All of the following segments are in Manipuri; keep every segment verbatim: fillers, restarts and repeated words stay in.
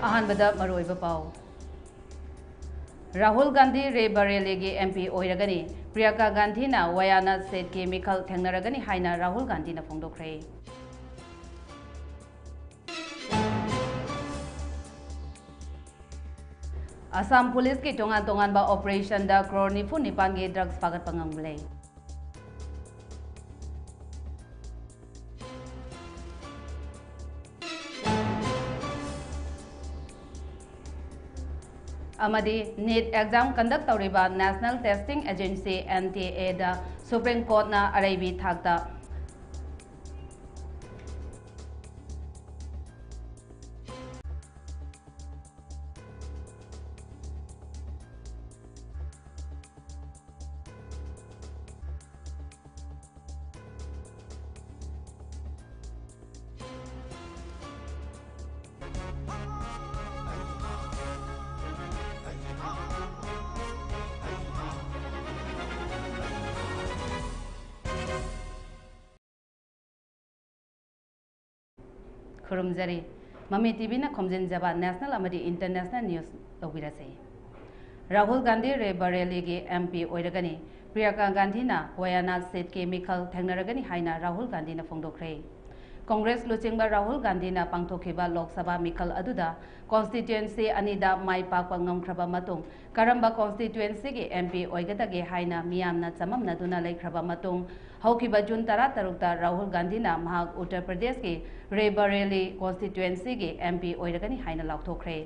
ꯑꯍꯥꯟꯕꯗ ꯃꯔꯨꯑꯣꯏꯕ ꯄꯥꯎ꯫ ꯔꯥꯍꯨꯜ ꯒꯥꯟꯙꯤ ꯔꯦꯕꯔꯦꯂꯤꯒꯤ ꯑꯦꯝ ꯄꯤ ꯑꯣꯏꯔꯒꯅꯤ꯫ ꯄ꯭ꯔꯤꯌꯥꯡꯀꯥ ꯒꯥꯟꯙꯤꯅ ꯋꯥꯌꯥꯅꯥꯗ ꯁꯦꯠꯀꯤ ꯃꯤꯈꯜ ꯊꯦꯡꯅꯔꯒꯅꯤ ꯍꯥꯏꯅ ꯔꯥꯍꯨꯜ ꯒꯥꯟꯙꯤꯅ ꯐꯣꯡꯗꯣꯛꯈ꯭ꯔꯦ꯫ ꯑꯁꯥꯝ ꯄꯨꯂꯤꯁꯀꯤ ꯇꯣꯉꯥꯟ ꯇꯣꯉꯥꯟꯕ ꯑꯣꯄꯔꯦꯁꯟꯗ ꯀ꯭ꯔꯣꯔ ꯅꯤꯐꯨ ꯅꯤꯄꯥꯟꯒꯤ ꯗ꯭ꯔꯒꯁ ꯐꯥꯒꯠꯄ ꯉꯝꯂꯦ꯫ ꯑꯃꯗꯤ ꯅꯤꯠ ꯑꯦꯛꯖꯥꯝ ꯀꯟꯗꯛ ꯇꯧꯔꯤꯕ national testing agency, N T ꯑꯦꯗ ꯁꯨꯄ꯭ꯔꯤꯝ ꯀꯣꯔꯠꯅ ꯑꯔꯩꯕꯤ ꯊꯥꯛꯇ ꯈꯨꯔꯨꯝꯖꯔꯤ꯫ ꯃꯃꯤ ꯇꯤ ꯚꯤꯅ ꯈꯣꯝꯖꯤꯟꯖꯕ ꯅꯦꯁꯅꯦꯜ ꯑꯃꯗꯤ ꯏꯟꯇꯔꯅꯦꯁꯅꯦꯜ ꯅ꯭ꯌꯨꯁ ꯂꯧꯕꯤꯔꯁꯤ꯫ ꯔꯥꯍꯨꯜ ꯒꯥꯟꯙꯤ ꯔꯦꯕꯔꯦꯂꯤꯒꯤ ꯑꯦꯝ ꯄꯤ ꯑꯣꯏꯔꯒꯅꯤ꯫ ꯄ꯭ꯔꯤꯌꯥꯡꯀꯥ ꯒꯥꯟꯙꯤꯅ ꯋꯥꯌꯥꯅꯥꯗ ꯁꯤꯠꯀꯤ ꯃꯤꯈꯜ ꯊꯦꯡꯅꯔꯒꯅꯤ ꯍꯥꯏꯅ ꯔꯥꯍꯨꯜ ꯒꯥꯟꯙꯤꯅ ꯐꯣꯡꯗꯣꯛꯈ꯭ꯔꯦ꯫ ꯀꯣꯡꯒ꯭ꯔꯦꯁ ꯂꯨꯆꯤꯡꯕ ꯔꯥꯍꯨꯜ ꯒꯥꯟꯙꯤꯅ ꯄꯥꯡꯊꯣꯛꯈꯤꯕ ꯂꯣꯛ ꯁꯚꯥ ꯃꯤꯈꯜ ꯑꯗꯨꯗ ꯀꯣꯟꯁꯇꯤꯇ꯭ꯋꯦꯟꯁꯤ ꯑꯅꯤꯗ ꯃꯥꯏ ꯄꯥꯛꯄ ꯉꯝꯈ꯭ꯔꯕ ꯃꯇꯨꯡ, ꯀꯔꯝꯕ ꯀꯣꯟꯁꯇꯤꯇ꯭ꯋꯦꯟꯁꯤꯒꯤ ꯑꯦꯝ ꯄꯤ ꯑꯣꯏꯒꯗꯒꯦ ꯍꯥꯏꯅ ꯃꯤꯌꯥꯝꯅ ꯆꯃꯝꯅꯗꯨꯅ ꯂꯩꯈ꯭ꯔꯕ ꯃꯇꯨꯡ, ꯍꯧꯈꯤꯕ ꯖꯨꯟ ꯇꯔꯥꯇꯔꯨꯛꯇ ꯔꯥꯍꯨꯜ ꯒꯥꯟꯙꯤꯅ ꯃꯍꯥꯛ ꯎꯠꯇꯔ ꯄ꯭ꯔꯗꯦꯁꯀꯤ ꯔꯦꯕꯔꯦꯂꯤ ꯀꯣꯟꯁꯇꯤꯇ꯭ꯋꯦꯟꯁꯤꯒꯤ ꯑꯦꯝ ꯄꯤ ꯑꯣꯏꯔꯒꯅꯤ ꯍꯥꯏꯅ ꯂꯥꯎꯊꯣꯛꯈ꯭ꯔꯦ꯫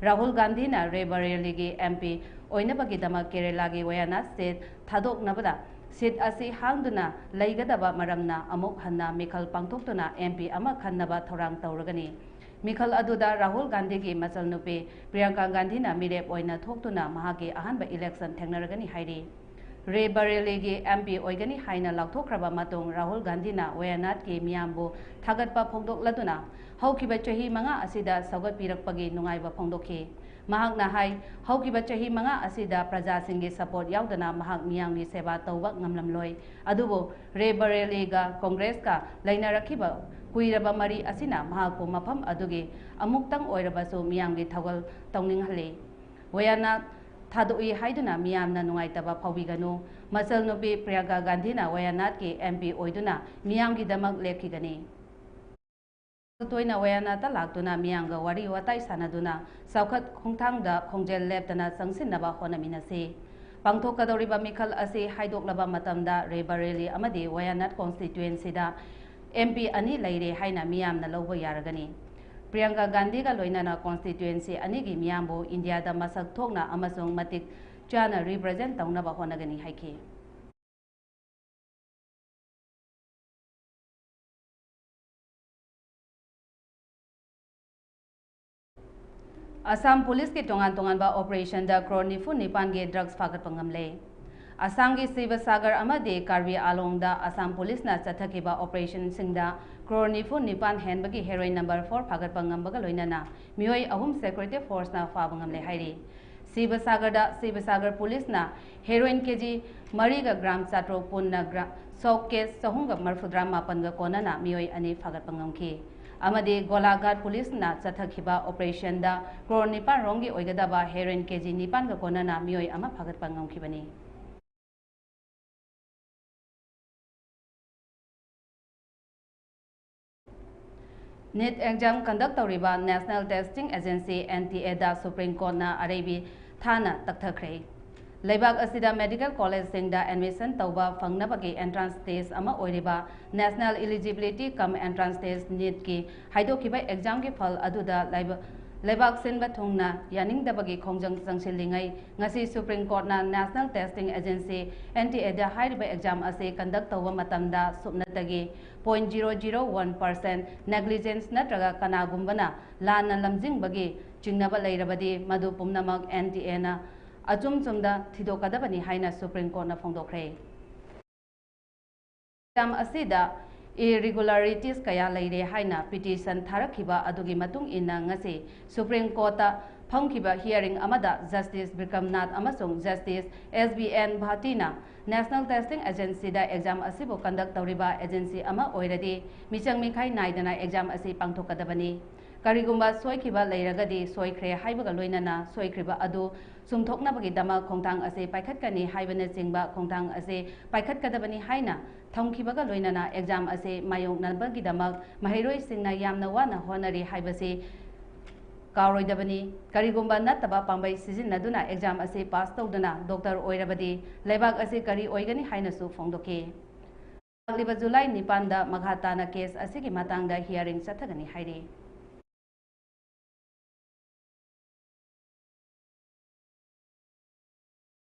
ꯔꯥꯍꯨꯜ ꯒꯥꯟꯙꯤꯅ ꯔꯦꯕꯔꯦꯂꯤꯒꯤ ꯑꯦꯝ ꯄꯤ ꯑꯣꯏꯅꯕꯒꯤꯗꯃꯛ ꯀꯦꯔꯦꯂꯥꯒꯤ ꯋꯥꯌꯥꯅꯥꯗ ꯁꯤꯠ ꯊꯥꯗꯣꯛꯅꯕꯗ ꯁꯤꯠ ꯑꯁꯤ ꯍꯥꯡꯗꯨꯅ ꯂꯩꯒꯗꯕ ꯃꯔꯝꯅ ꯑꯃꯨꯛ ꯍꯟꯅ ꯃꯤꯈꯜ ꯄꯥꯡꯊꯣꯛꯇꯨꯅ ꯑꯦꯝ ꯄꯤ ꯑꯃ ꯈꯟꯅꯕ ꯊꯧꯔꯥꯡ ꯇꯧꯔꯒꯅꯤ꯫ ꯃꯤꯈꯜ ꯑꯗꯨꯗ ꯔꯥꯍꯨꯜ ꯒꯥꯟꯙꯤꯒꯤ ꯃꯆꯜꯅꯨꯄꯤ ꯄ꯭ꯔꯤꯌꯥꯡꯀꯥ ꯒꯥꯟꯙꯤꯅ ꯃꯤꯔꯦꯞ ꯑꯣꯏꯅ ꯊꯣꯛꯇꯨꯅ ꯃꯍꯥꯛꯀꯤ ꯑꯍꯥꯟꯕ ꯏꯂꯦꯛꯁꯟ ꯊꯦꯡꯅꯔꯒꯅꯤ ꯍꯥꯏꯔꯤ꯫ ꯔꯦꯕꯔꯦꯂꯤꯒꯤ ꯑꯦꯝ ꯄꯤ ꯑꯣꯏꯒꯅꯤ ꯍꯥꯏꯅ ꯂꯥꯎꯊꯣꯛꯈ꯭ꯔꯕ ꯃꯇꯨꯡ ꯔꯥꯍꯨꯜ ꯒꯥꯟꯙꯤꯅ ꯋꯥꯌꯥꯅꯥꯗꯀꯤ ꯃꯤꯌꯥꯝꯕꯨ ꯊꯥꯒꯠꯄ ꯐꯣꯡꯗꯣꯛꯂꯗꯨꯅ ꯍꯧꯈꯤꯕ ꯆꯍꯤ ꯃꯉꯥ ꯑꯁꯤꯗ ꯁꯧꯒꯠꯄꯤꯔꯛꯄꯒꯤ ꯅꯨꯡꯉꯥꯏꯕ ꯐꯣꯡꯗꯣꯛꯈꯤ꯫ ꯃꯍꯥꯛꯅ ꯍꯥꯏ, ꯍꯧꯈꯤꯕ ꯆꯍꯤ ꯃꯉꯥ ꯑꯁꯤꯗ ꯄ꯭ꯔꯖꯥꯁꯤꯡꯒꯤ ꯁꯄꯣꯔꯠ ꯌꯥꯎꯗꯅ ꯃꯍꯥꯛ ꯃꯤꯌꯥꯝꯒꯤ ꯁꯦꯕꯥ ꯇꯧꯕ ꯉꯝꯂꯝꯂꯣꯏ꯫ ꯑꯗꯨꯕꯨ ꯔꯦꯕꯔꯦꯂꯤꯒ ꯀꯣꯡꯒ꯭ꯔꯦꯁꯀ ꯂꯩꯅꯔꯛꯈꯤꯕ ꯀꯨꯏꯔꯕ ꯃꯔꯤ ꯑꯁꯤꯅ ꯃꯍꯥꯛꯄꯨ ꯃꯐꯝ ꯑꯗꯨꯒꯤ ꯑꯃꯨꯛꯇꯪ ꯑꯣꯏꯔꯕꯁꯨ ꯃꯤꯌꯥꯝꯒꯤ ꯊꯧꯒꯜ ꯇꯧꯅꯤꯡꯍꯜꯂꯤ꯫ ꯋꯥꯌꯥꯅꯥꯊ ꯊꯥꯗꯣꯛꯏ ꯍꯥꯏꯗꯨꯅ ꯃꯤꯌꯥꯝꯅ ꯅꯨꯡꯉꯥꯏꯇꯕ ꯐꯥꯎꯕꯤꯒꯅꯨ꯫ ꯃꯆꯜ ꯅꯨꯄꯤ ꯄ꯭ꯔꯤꯌꯥꯡꯀꯥ ꯒꯥꯟꯙꯤꯅ ꯋꯥꯌꯥꯅꯥꯊꯀꯤ ꯑꯦꯝ ꯄꯤ ꯑꯣꯏꯗꯨꯅ ꯃꯤꯌꯥꯝꯒꯤꯗꯃꯛ ꯂꯦꯞꯈꯤꯒꯅꯤ꯫ ꯇꯣꯏꯅ ꯋꯥꯌꯥꯅꯥꯊꯇ ꯂꯥꯛꯇꯨꯅ ꯃꯤꯌꯥꯝꯒ ꯋꯥꯔꯤ ꯋꯥꯇꯥꯏ ꯁꯥꯟꯅꯗꯨꯅ ꯆꯥꯎꯈꯠ ꯈꯣꯡꯊꯥꯡꯗ ꯈꯣꯡꯖꯦꯜ ꯂꯦꯞꯇꯅ ꯆꯪꯁꯤꯟꯅꯕ ꯍꯣꯠꯅꯃꯤꯟꯅꯁꯤ꯫ ꯄꯥꯡꯊꯣꯛꯀꯗꯧꯔꯤꯕ ꯃꯤꯈꯜ ꯑꯁꯤ ꯍꯥꯏꯗꯣꯛꯂꯕ ꯃꯇꯝꯗ ꯔꯦꯕꯔꯦꯂꯤ ꯑꯃꯗꯤ ꯋꯥꯌꯥꯅꯥꯊ ꯀꯣꯟꯁꯇꯤꯇ꯭ꯋꯦꯟꯁꯤꯗ ꯑꯦꯝ ꯄꯤ ꯑꯅꯤ ꯂꯩꯔꯦ ꯍꯥꯏꯅ ꯃꯤꯌꯥꯝꯅ ꯂꯧꯕ ꯌꯥꯔꯒꯅꯤ꯫ ꯄ꯭ꯔꯤꯌꯥꯡꯀꯥ ꯒꯥꯟꯙꯤꯒ ꯂꯣꯏꯅꯅ ꯀꯣꯟꯁꯇꯤꯇ꯭ꯋꯦꯟꯁꯤ ꯑꯅꯤꯒꯤ ꯃꯤꯌꯥꯝꯕꯨ ꯏꯟꯗꯤꯌꯥꯗ ꯃꯁꯛ ꯊꯣꯛꯅ ꯑꯃꯁꯨꯡ ꯃꯇꯤꯛ ꯆꯥꯅ ꯔꯤꯄ꯭ꯔꯖꯦꯟ ꯇꯧꯅꯕ ꯍꯣꯠꯅꯒꯅꯤ ꯍꯥꯏꯈꯤ꯫ ꯑꯁꯥꯝ ꯄꯨꯂꯤꯁꯀꯤ ꯇꯣꯉꯥꯟ ꯇꯣꯉꯥꯟꯕ ꯑꯣꯄꯔꯦꯁꯟꯗ ꯀ꯭ꯔꯣꯔ ꯅꯤꯐꯨ ꯅꯤꯄꯥꯟꯒꯤ ꯗ꯭ꯔꯒꯁ ꯐꯥꯒꯠꯄ ꯉꯝꯂꯦ꯫ ꯑꯁꯥꯝꯒꯤ ꯁꯤꯕꯁꯥꯒꯔ ꯑꯃꯗꯤ ꯀꯥꯔꯕꯤ ꯑꯥꯂꯣꯡꯗ ꯑꯁꯥꯝ ꯄꯨꯂꯤꯁꯅ ꯆꯠꯊꯈꯤꯕ ꯑꯣꯄꯔꯦꯁꯟꯁꯤꯡꯗ ꯀ꯭ꯔꯣꯔ ꯅꯤꯐꯨ ꯅꯤꯄꯥꯟ ꯍꯦꯟꯕꯒꯤ ꯍꯦꯔꯣꯏꯟ ꯅꯝꯕꯔ ꯐꯣꯔ ꯐꯥꯒꯠꯄ ꯉꯝꯕꯒ ꯂꯣꯏꯅꯅ ꯃꯤꯑꯣꯏ ꯑꯍꯨꯝ ꯁꯦꯀ꯭ꯌꯨꯔꯤꯇꯤ ꯐꯣꯔꯁꯅ ꯐꯥꯕ ꯉꯝꯂꯦ ꯍꯥꯏꯔꯤ꯫ ꯁꯤꯕꯁꯥꯒꯔꯗ ꯁꯤꯕꯁꯥꯒꯔ ꯄꯨꯂꯤꯁꯅ ꯍꯦꯔꯣꯏꯟ ꯀꯦꯖꯤ ꯃꯔꯤꯒ ꯒ꯭ꯔꯥꯝ ꯆꯥꯇ꯭ꯔꯨꯛ ꯄꯨꯟꯅ ꯒ꯭ꯔꯥ-, ꯁꯣꯛ ꯀꯦꯁ ꯆꯍꯨꯝꯒ ꯃꯔꯤꯐꯨꯇꯔꯥ ꯃꯥꯄꯟꯒ ꯀꯣꯟꯅꯅ ꯃꯤꯑꯣꯏ ꯑꯅꯤ ꯐꯥꯒꯠꯄ ꯉꯝꯈꯤ꯫ ꯑꯃꯗꯤ ꯒꯣꯂꯥꯘꯥꯠ ꯄꯨꯂꯤꯁꯅ ꯆꯠꯊꯈꯤꯕ ꯑꯣꯄꯔꯦꯁꯟꯗ ꯀ꯭ꯔꯣꯔ ꯅꯤꯄꯥꯟ ꯔꯣꯝꯒꯤ ꯑꯣꯏꯒꯗꯕ ꯍꯦꯔꯣꯏꯟ ꯀꯦꯖꯤ ꯅꯤꯄꯥꯟꯒ ꯀꯣꯟꯅꯅ ꯃꯤꯑꯣꯏ ꯑꯃ ꯐꯥꯒꯠꯄ ꯉꯝꯈꯤꯕꯅꯤ꯫ ꯅꯤꯠ ꯑꯦꯛꯖꯥꯝ ꯀꯟꯗꯛ ꯇꯧꯔꯤꯕ National Testing Agency, N T A ꯗ ꯁꯨꯄ꯭ꯔꯤꯝ ꯀꯣꯔꯠꯅ ꯑꯔꯩꯕꯤ ꯊꯥꯅ ꯇꯛꯊꯈ꯭ꯔꯦ꯫ ꯂꯩꯕꯥꯛ ꯑꯁꯤꯗ ꯃꯦꯗꯤꯀꯦꯜ ꯀꯣꯂꯦꯖꯁꯤꯡꯗ ꯑꯦꯗꯃꯤꯁꯟ ꯇꯧꯕ ꯐꯪꯅꯕꯒꯤ ꯑꯦꯟꯇ꯭ꯔꯥꯟꯁ ꯇꯦꯁ ꯑꯃ ꯑꯣꯏꯔꯤꯕ National Eligibility cum Entrance Test, ꯅꯤꯠꯀꯤ ꯍꯥꯏꯗꯣꯛꯈꯤꯕ ꯑꯦꯛꯖꯥꯝꯒꯤ ꯐꯜ ꯑꯗꯨꯗ ꯂꯩꯕ-, ꯂꯩꯕꯥꯛ ꯁꯤꯟꯕ ꯊꯨꯡꯅ ꯌꯥꯅꯤꯡꯗꯕꯒꯤ ꯈꯣꯡꯖꯪ ꯆꯪꯁꯤꯜꯂꯤꯉꯩ, ꯉꯁꯤ ꯁꯨꯄ꯭ꯔꯤꯝ ꯀꯣꯔꯠꯅ National Testing Agency, N T A ꯗ ꯍꯥꯏꯔꯤꯕ ꯑꯦꯛꯖꯥꯝ ꯑꯁꯤ ꯀꯟꯗꯛ ꯇꯧꯕ ꯃꯇꯝꯗ ꯁꯨꯞꯅꯇꯒꯤ point zero zero one percent negligence ꯅꯠꯇ꯭ꯔꯒ ꯀꯅꯥꯒꯨꯝꯕꯅ ꯂꯥꯟꯅ ꯂꯝꯖꯤꯡꯕꯒꯤ ꯆꯤꯡꯅꯕ ꯂꯩꯔꯕꯗꯤ, ꯃꯗꯨ ꯄꯨꯝꯅꯃꯛ N T A ꯅ ꯑꯆꯨꯝ ꯆꯨꯝꯗ ꯊꯤꯗꯣꯛꯀꯗꯕꯅꯤ ꯍꯥꯏꯅ ꯁꯨꯄ꯭ꯔꯤꯝ ꯀꯣꯔꯠꯅ ꯐꯣꯡꯗꯣꯛꯈ꯭ꯔꯦ꯫ ꯑꯦꯛꯖꯥꯝ ꯑꯁꯤꯗ ꯏꯔꯤꯒꯨꯂꯔꯤꯇꯤꯁ ꯀꯌꯥ ꯂꯩꯔꯦ ꯍꯥꯏꯅ ꯄꯤꯇꯤꯁꯟ ꯊꯥꯔꯛꯈꯤꯕ ꯑꯗꯨꯒꯤ ꯃꯇꯨꯡ ꯏꯟꯅ ꯉꯁꯤ ꯁꯨꯄ꯭ꯔꯤꯝ ꯀꯣꯔꯠꯇ ꯐꯝꯈꯤꯕ hearing ꯑꯃꯗ Justice ꯕꯤꯀ꯭ꯔꯝꯅꯥꯊ ꯑꯃꯁꯨꯡ Justice S B N Bhatti ꯅ National Testing Agency ꯗ exam ꯑꯁꯤꯕꯨ conduct ꯇꯧꯔꯤꯕ agency ꯑꯃ ꯑꯣꯏꯔꯗꯤ ꯃꯤꯆꯪ ꯃꯤꯈꯥꯏ ꯅꯥꯏꯗꯅ exam ꯑꯁꯤ ꯄꯥꯡꯊꯣꯛꯀꯗꯕꯅꯤ꯫ ꯀꯔꯤꯒꯨꯝꯕ ꯁꯣꯏꯈꯤꯕ ꯂꯩꯔꯒꯗꯤ ꯁꯣꯏꯈ꯭ꯔꯦ ꯍꯥꯏꯕꯒ ꯂꯣꯏꯅꯅ ꯁꯣꯏꯈ꯭ꯔꯤꯕ ꯑꯗꯨ ꯆꯨꯝꯊꯣꯛꯅꯕꯒꯤꯗꯃꯛ ꯈꯣꯡꯊꯥꯡ ꯑꯁꯤ ꯄꯥꯏꯈꯠꯀꯅꯤ ꯍꯥꯏꯕꯅꯆꯤꯡꯕ ꯈꯣꯡꯊꯥꯡ ꯑꯁꯤ ꯄꯥꯏꯈꯠꯀꯗꯕꯅꯤ ꯍꯥꯏꯅ ꯊꯝꯈꯤꯕꯒ ꯂꯣꯏꯅꯅ exam ꯑꯁꯤ ꯃꯥꯌꯣꯛꯅꯕꯒꯤꯗꯃꯛ ꯃꯍꯩꯔꯣꯏꯁꯤꯡꯅ ꯌꯥꯝꯅ ꯋꯥꯅ ꯍꯣꯠꯅꯔꯤ ꯍꯥꯏꯕꯁꯤ ꯀꯥꯎꯔꯣꯏꯗꯕꯅꯤ꯫ ꯀꯔꯤꯒꯨꯝꯕ ꯅꯠꯇꯕ ꯄꯥꯝꯕꯩ ꯁꯤꯖꯤꯟꯅꯗꯨꯅ exam ꯑꯁꯤ pass ꯇꯧꯗꯨꯅ doctor ꯑꯣꯏꯔꯕꯗꯤ ꯂꯩꯕꯥꯛ ꯑꯁꯤ ꯀꯔꯤ ꯑꯣꯏꯒꯅꯤ ꯍꯥꯏꯅꯁꯨ ꯐꯣꯡꯗꯣꯛꯈꯤ꯫ ꯂꯥꯛꯂꯤꯕ July ꯅꯤꯄꯥꯟꯗ ꯃꯈꯥ ꯇꯥꯅ case ꯑꯁꯤꯒꯤ ꯃꯇꯥꯡꯗ hearing ꯆꯠꯊꯒꯅꯤ ꯍꯥꯏꯔꯤ꯫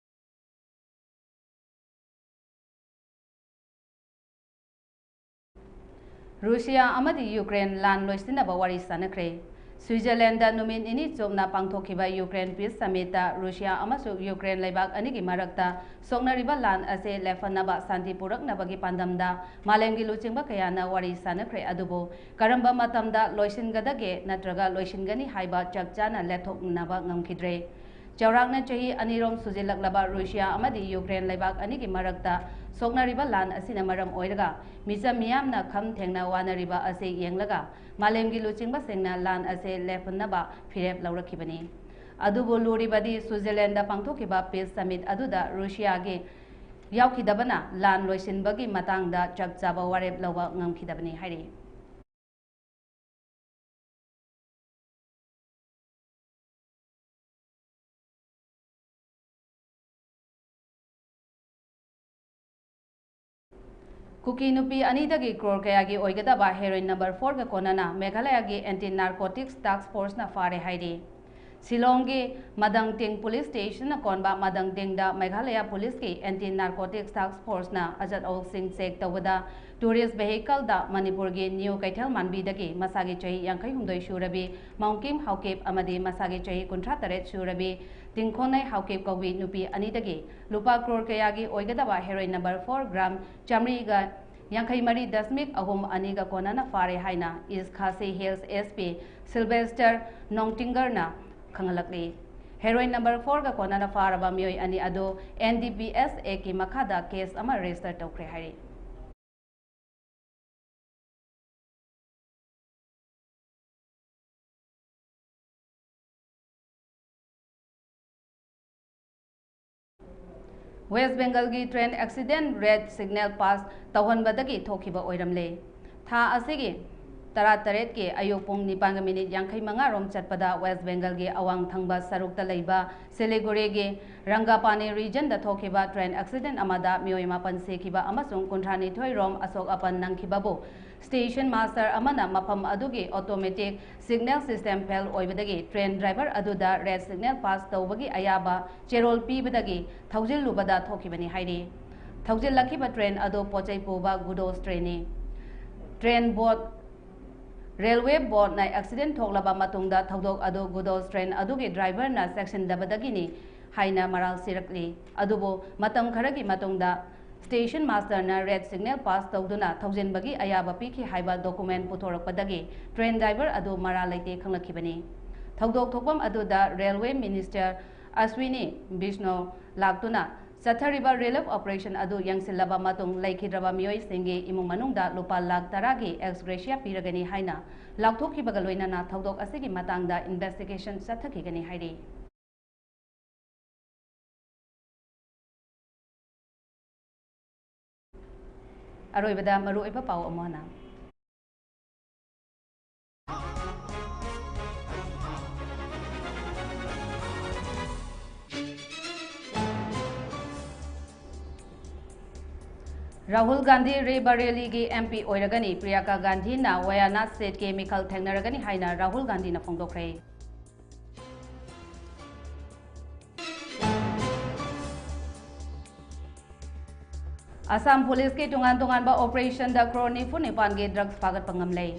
ꯔꯨꯁꯤꯌꯥ ꯑꯃꯗꯤ ꯌꯨꯀ꯭ꯔꯦꯟ ꯂꯥꯟ ꯂꯣꯏꯁꯤꯟꯅꯕ ꯋꯥꯔꯤ ꯁꯥꯟꯅꯈ꯭ꯔꯦ꯫ ꯁ꯭ꯋꯤꯖꯔꯂꯦꯟꯗ ꯅꯨꯃꯤꯠ ꯅꯤꯅꯤ ꯆꯨꯞꯅ ꯄꯥꯡꯊꯣꯛꯈꯤꯕ ꯌꯨꯀ꯭ꯔꯦꯟ peace summit ꯇ ꯔꯨꯁꯤꯌꯥ ꯑꯃꯁꯨꯡ ꯌꯨꯀ꯭ꯔꯦꯟ ꯂꯩꯕꯥꯛ ꯑꯅꯤꯒꯤ ꯃꯔꯛꯇ ꯁꯣꯛꯅꯔꯤꯕ ꯂꯥꯟ ꯑꯁꯤ ꯂꯦꯞꯍꯟꯅꯕ ꯁꯥꯟꯇꯤ ꯄꯨꯔꯛꯅꯕꯒꯤ ꯄꯥꯟꯗꯝꯗ ꯃꯥꯂꯦꯝꯒꯤ ꯂꯨꯆꯤꯡꯕ ꯀꯌꯥꯅ ꯋꯥꯔꯤ ꯁꯥꯟꯅꯈ꯭ꯔꯦ꯫ ꯑꯗꯨꯕꯨ ꯀꯔꯝꯕ ꯃꯇꯝꯗ ꯂꯣꯏꯁꯤꯟꯒꯗꯒꯦ ꯅꯠꯇ꯭ꯔꯒ ꯂꯣꯏꯁꯤꯟꯒꯅꯤ ꯍꯥꯏꯕ ꯆꯞ ꯆꯥꯅ ꯂꯦꯞꯊꯣꯛꯅꯕ ꯉꯝꯈꯤꯗ꯭ꯔꯦ꯫ ꯆꯥꯎꯔꯥꯛꯅ ꯆꯍꯤ ꯑꯅꯤꯔꯣꯝ ꯁꯨꯖꯤꯜꯂꯛꯂꯕ ꯔꯨꯁꯤꯌꯥ ꯑꯃꯗꯤ ꯌꯨꯀ꯭ꯔꯦꯟ ꯂꯩꯕꯥꯛ ꯑꯅꯤꯒꯤ ꯃꯔꯛꯇ ꯁꯣꯛꯅꯔꯤꯕ ꯂꯥꯟ ꯑꯁꯤꯅ ꯃꯔꯝ ꯑꯣꯏꯔꯒ ꯃꯤꯆꯝ ꯃꯤꯌꯥꯝꯅ ꯈꯝ ꯊꯦꯡꯅ ꯋꯥꯅꯔꯤꯕ ꯑꯁꯤ ꯌꯦꯡꯂꯒ ꯃꯥꯂꯦꯝꯒꯤ ꯂꯨꯆꯤꯡꯕꯁꯤꯡꯅ ꯂꯥꯟ ꯑꯁꯤ ꯂꯦꯞꯍꯟꯅꯕ ꯐꯤꯔꯦꯞ ꯂꯧꯔꯛꯈꯤꯕꯅꯤ꯫ ꯑꯗꯨꯕꯨ ꯂꯨꯔꯤꯕꯗꯤ ꯁ꯭ꯋꯤꯖꯔꯂꯦꯟꯗ ꯄꯥꯡꯊꯣꯛꯈꯤꯕ peace summit ꯑꯗꯨꯗ ꯔꯨꯁꯤꯌꯥꯒꯤ ꯌꯥꯎꯈꯤꯗꯕꯅ ꯂꯥꯟ ꯂꯣꯏꯁꯤꯟꯕꯒꯤ ꯃꯇꯥꯡꯗ ꯆꯞ ꯆꯥꯕ ꯋꯥꯔꯦꯞ ꯂꯧꯕ ꯉꯝꯈꯤꯗꯕꯅꯤ ꯍꯥꯏꯔꯤ꯫ ꯀꯨꯀꯤ ꯅꯨꯄꯤ ꯑꯅꯤꯗꯒꯤ ꯀ꯭ꯔꯣꯔ ꯀꯌꯥꯒꯤ ꯑꯣꯏꯒꯗꯕ heroin number four ꯒ ꯀꯣꯟꯅꯅ ꯃꯦꯘꯥꯂꯌꯥꯒꯤ Anti Narcotics Task Force ꯅ ꯐꯥꯔꯦ ꯍꯥꯏꯔꯤ꯫ ꯁꯤꯂꯣꯡꯒꯤ ꯃꯗꯪꯇꯤꯡ police station ꯅ ꯀꯣꯟꯕ ꯃꯗꯪꯇꯤꯡꯗ ꯃꯦꯘꯥꯂꯌꯥ police ꯀꯤ Anti Narcotics Task Force ꯅ ꯑꯆꯠ ꯑꯋꯣꯛꯁꯤꯡ check ꯇꯧꯕꯗ tourist vehicle ꯗ ꯃꯅꯤꯄꯨꯔꯒꯤ ꯅ꯭ꯌꯨ ꯀꯩꯊꯦꯜ ꯃꯥꯟꯕꯤꯗꯒꯤ ꯃꯁꯥꯒꯤ ꯆꯍꯤ ꯌꯥꯡꯈꯩ ꯍꯨꯝꯗꯣꯏ ꯁꯨꯔꯕꯤ ꯃꯥꯎꯀꯤꯝ ꯍꯥꯎꯀꯤꯞ ꯑꯃꯗꯤ ꯃꯁꯥꯒꯤ ꯆꯍꯤ ꯀꯨꯟꯊ꯭ꯔꯥ ꯇꯔꯦꯠ ꯁꯨꯔꯕꯤ ꯇꯤꯡꯈꯣꯅꯩ ꯍꯥꯎꯀꯤꯞ ꯀꯧꯕꯤ ꯅꯨꯄꯤ ꯑꯅꯤꯗꯒꯤ ꯂꯨꯄꯥ ꯀ꯭ꯔꯣꯔ ꯀꯌꯥꯒꯤ ꯑꯣꯏꯒꯗꯕ heroin number four gram ꯆꯥꯃꯔꯤꯒ ꯌꯥꯡꯈꯩ ꯃꯔꯤ ꯗꯁꯃꯤꯛ ꯑꯍꯨꯝ ꯑꯅꯤꯒ ꯀꯣꯟꯅꯅ ꯐꯥꯔꯦ ꯍꯥꯏꯅ East Khasi Hills S P Sylvester Nongtinger ꯅ ꯈꯪꯍꯜꯂꯛꯂꯤ꯫ Heroin number four ꯒ ꯀꯣꯟꯅꯅ ꯐꯥꯔꯕ ꯃꯤꯑꯣꯏ ꯑꯅꯤ ꯑꯗꯨ N D P S Act ꯀꯤ ꯃꯈꯥꯗ case ꯑꯃ register ꯇꯧꯈ꯭ꯔꯦ ꯍꯥꯏꯔꯤ꯫ West Bengal ꯒꯤ train accident red signal pass ꯇꯧꯍꯟꯕꯗꯒꯤ ꯊꯣꯛꯈꯤꯕ ꯑꯣꯏꯔꯝꯂꯦ꯫ ꯊꯥ ꯑꯁꯤꯒꯤ ꯇꯔꯥꯇꯔꯦꯠꯀꯤ ꯑꯌꯨꯛ ꯄꯨꯡ ꯅꯤꯄꯥꯟꯒ ꯃꯤꯅꯤꯠ ꯌꯥꯡꯈꯩ ꯃꯉꯥ ꯔꯣꯝ ꯆꯠꯄꯗ West Bengal ꯒꯤ ꯑꯋꯥꯡ ꯊꯪꯕ ꯁꯔꯨꯛꯇ ꯂꯩꯕ ꯁꯤꯂꯤꯒꯨꯔꯤꯒꯤ ꯔꯪꯒꯥꯄꯥꯅꯤ region ꯗ ꯊꯣꯛꯈꯤꯕ train accident ꯑꯃꯗ ꯃꯤꯑꯣꯏ ꯃꯥꯄꯟ ꯁꯤꯈꯤꯕ ꯑꯃꯁꯨꯡ ꯀꯨꯟꯊ꯭ꯔꯥꯅꯤꯊꯣꯏ ꯔꯣꯝ ꯑꯁꯣꯛ ꯑꯄꯟ ꯅꯪꯈꯤꯕꯕꯨ station master ꯑꯃꯅ ꯃꯐꯝ ꯑꯗꯨꯒꯤ automatic signal system fail ꯑꯣꯏꯕꯗꯒꯤ train driver ꯑꯗꯨꯗ red signal pass ꯇꯧꯕꯒꯤ ꯑꯌꯥꯕ ꯆꯦꯔꯣꯜ ꯄꯤꯕꯗꯒꯤ ꯊꯧꯖꯤꯜꯂꯨꯕꯗ ꯊꯣꯛꯈꯤꯕꯅꯤ ꯍꯥꯏꯔꯤ꯫ ꯊꯧꯖꯤꯜꯂꯛꯈꯤꯕ train ꯑꯗꯨ ꯄꯣꯠꯆꯩ ꯄꯨꯕ goods train ꯅꯤ꯫ Train board, railway board ꯅ accident ꯊꯣꯛꯂꯕ ꯃꯇꯨꯡꯗ ꯊꯧꯗꯣꯛ ꯑꯗꯨ goods train ꯑꯗꯨꯒꯤ driver ꯅ ꯆꯦꯛꯁꯤꯟꯗꯕꯗꯒꯤꯅꯤ ꯍꯥꯏꯅ ꯃꯔꯥꯜ ꯁꯤꯔꯛꯂꯤ꯫ ꯑꯗꯨꯕꯨ ꯃꯇꯝ ꯈꯔꯒꯤ ꯃꯇꯨꯡꯗ station master ꯅ red signal pass ꯇꯧꯗꯨꯅ ꯊꯧꯖꯤꯟꯕꯒꯤ ꯑꯌꯥꯕ ꯄꯤꯈꯤ ꯍꯥꯏꯕ document ꯄꯨꯊꯣꯔꯛꯄꯗꯒꯤ train driver ꯑꯗꯨ ꯃꯔꯥꯜ ꯂꯩꯇꯦ ꯈꯪꯂꯛꯈꯤꯕꯅꯤ꯫ ꯊꯧꯗꯣꯛ ꯊꯣꯛꯐꯝ ꯑꯗꯨꯗ railway minister Ashwini Vaishnaw ꯂꯥꯛꯇꯨꯅ ꯆꯠꯊꯔꯤꯕ relief operation ꯑꯗꯨ ꯌꯦꯡꯁꯤꯜꯂꯕ ꯃꯇꯨꯡ ꯂꯩꯈꯤꯗ꯭ꯔꯕ ꯃꯤꯑꯣꯏꯁꯤꯡꯒꯤ ꯏꯃꯨꯡ ꯃꯅꯨꯡꯗ ꯂꯨꯄꯥ ꯂꯥꯈ ꯇꯔꯥꯒꯤ ex gratia ꯄꯤꯔꯒꯅꯤ ꯍꯥꯏꯅ ꯂꯥꯎꯊꯣꯛꯈꯤꯕꯒ ꯂꯣꯏꯅꯅ ꯊꯧꯗꯣꯛ ꯑꯁꯤꯒꯤ ꯃꯇꯥꯡꯗ investigation ꯆꯠꯊꯈꯤꯒꯅꯤ ꯍꯥꯏꯔꯤ꯫ ꯑꯔꯣꯏꯕꯗ ꯃꯔꯨꯑꯣꯏꯕ ꯄꯥꯎ ꯑꯃꯨꯛ ꯍꯟꯅ꯫ ꯔꯥꯍꯨꯜ ꯒꯥꯟꯙꯤ ꯔꯦꯕꯔꯦꯂꯤꯒꯤ M P ꯑꯣꯏꯔꯒꯅꯤ꯫ ꯄ꯭ꯔꯤꯌꯥꯡꯀꯥ ꯒꯥꯟꯙꯤꯅ ꯋꯥꯌꯥꯅꯥꯗ seat ꯀꯤ ꯃꯤꯈꯜ ꯊꯦꯡꯅꯔꯒꯅꯤ ꯍꯥꯏꯅ ꯔꯥꯍꯨꯜ ꯒꯥꯟꯙꯤꯅ ꯐꯣꯡꯗꯣꯛꯈ꯭ꯔꯦ꯫ ꯑꯁꯥꯝ ꯄꯨꯂꯤꯁꯀꯤ ꯇꯣꯉꯥꯟ ꯇꯣꯉꯥꯟꯕ operation ꯗ ꯀ꯭ꯔꯣꯔ ꯅꯤꯐꯨ ꯅꯤꯄꯥꯟꯒꯤ drugs ꯐꯥꯒꯠꯄ ꯉꯝꯂꯦ꯫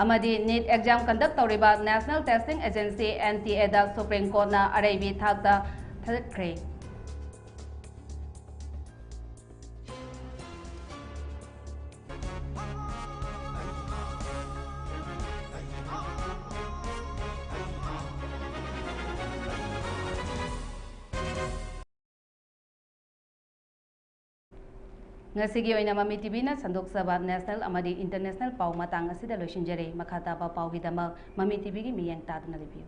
ꯑꯃꯗꯤ NEET exam conduct ꯇꯧꯔꯤꯕ National Testing Agency, N T A, the Supreme Court ꯅ ꯑꯔꯩꯕꯤ ꯊꯥꯛꯇ ꯊꯥꯒꯠꯈ꯭ꯔꯦ꯫ ꯉꯁꯤꯒꯤ ꯑꯣꯏꯅ ꯃꯃꯤ ꯇꯤꯚꯤꯅ ꯁꯟꯗꯣꯛꯆꯕ ꯅꯦꯁꯅꯦꯜ ꯑꯃꯗꯤ ꯏꯟꯇꯔꯅꯦꯁꯅꯦꯜ ꯄꯥꯎ ꯃꯇꯥꯡ ꯑꯁꯤꯗ ꯂꯣꯏꯁꯤꯟꯖꯔꯦ꯫ ꯃꯈꯥ ꯇꯥꯕ ꯄꯥꯎꯒꯤꯗꯃꯛ ꯃꯃꯤ ꯇꯤꯚꯤꯒꯤ ꯃꯤꯠꯌꯦꯡ ꯇꯥꯗꯨꯅ ꯂꯩꯕꯤꯌꯨ꯫